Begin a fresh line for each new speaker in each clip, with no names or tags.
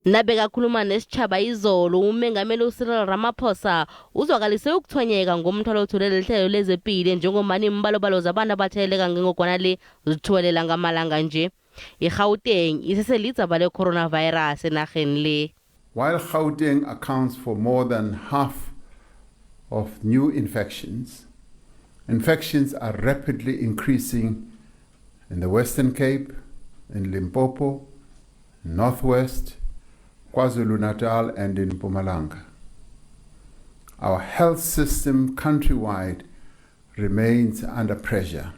Nabekakhuluma nesitjhaba izolo, uMengameli uCyril Ramaphosa uzwakalise ukuthwenyeka ngomthwalo othulele lihlelo lezepilo njengombana iimbalobalo zabantu abatheleleka ngengogwana le zithuwelela ngamalanga nje. IGauteng iseselidzaba le-coronavirus enarheni le.
While Gauteng accounts for more than half of new infections, infections are rapidly increasing in the Western Cape, in Limpopo, Northwest, KwaZulu-Natal and in Mpumalanga. Our health system countrywide remains under pressure.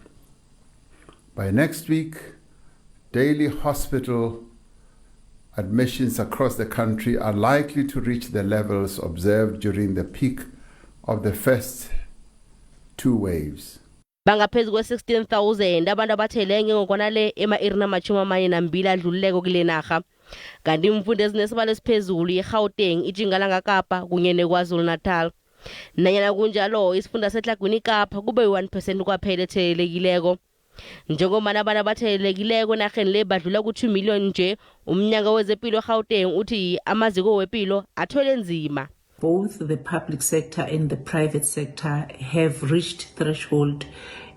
By next week, daily hospital admissions across the country are likely to reach the levels observed during the peak of the first two waves.
Bangaphezu kwe-16,000 abantu abathele ngengogwana le ema-irini ama-42 adlulileko kule narha. Kanti iimfundo ezinesibalo esiphezulu i-Gauteng, iTjingalanga Kapa kunye neKwaZulu-Natal. Nanyana kunjalo, isifunda seTlhagwini Kapa kube yi-1 percent kwaphela ethelelekileko. Njengombana abantu abathelelekileko enarheni le badlula ku-2 million nje, umnyango wezepilo eGauteng uthi amaziko wepilo athwele nzima.
Both the public sector and the private sector have reached threshold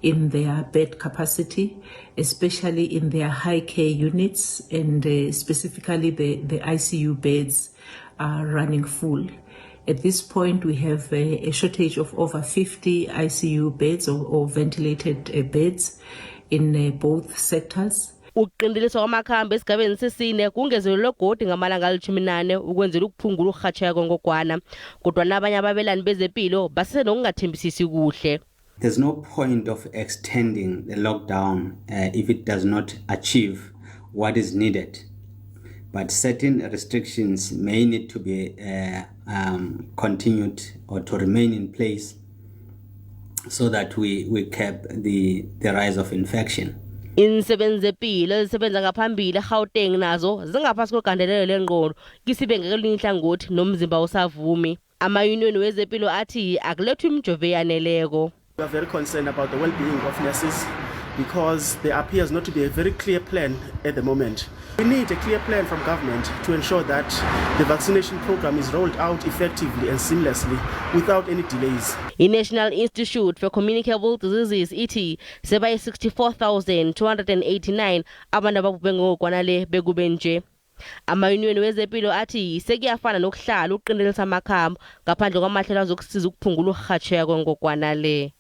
in their bed capacity, especially in their high care units and specifically the ICU beds are running full. At this point, we have a shortage of over 50 ICU beds or ventilated beds in both sectors.
Ukuqinteliswa kwamakhambo esigabeni sesine kungezelelwe godu ngamalanga ali-14 ukwenzela ukuphungula ukurhatjheka kwengogwana, kodwana abanye ababelani bezepilo basesenokungathembisisi kuhle.
There's no point of extending the lockdown if it does not achieve what is needed. But certain restrictions may need to be continued or to remain in place so that we cap the rise of infection.
Iinsebenzi zepilo ezisebenza ngaphambili eGauteng nazo zingaphasi kwegandelelo lengqondo kisibe ngakelinye ihlangothi nomzimba usavumi. Amayuniyoni wezepilo athi akulethwa imijovo eyaneleko.
We are very concerned about the well-being of nurses because there appears not to be a very clear plan at the moment. We need a clear plan from government to ensure that the vaccination program is rolled out effectively and seamlessly without any delays.
I-National Institute for Communicable Diseases ithi sebayi-64,289 abantu ababhubhe ngogwana le bekube nje. Amayuniyoni wezepilo athi sekuyafana nokuhlala uqintelisa amakhambo ngaphandle kwamahlelo azokusiza ukuphungula ukurhatjheka kwengogwana le.